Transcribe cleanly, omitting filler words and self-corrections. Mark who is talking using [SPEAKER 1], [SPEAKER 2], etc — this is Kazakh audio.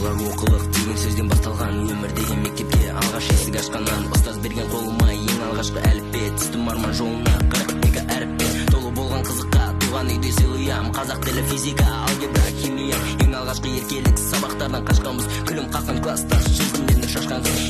[SPEAKER 1] Олар оқылық деген сөзден басталған. Өмір деген мектепке алғаш есік ашқаннан, ұстаз берген қолыма ең алғашқы әліппе. Түстім арман жолына 42 әріппен. Толы болған қызыққа туған үйде сыйлыям. Қазақ тілі, физика, алгебра, химия. Ең алғашқы еркелік сабақтардан қашқанбыз. Күлім қаққан класстас, жүзімнен нұр шашқан қыз.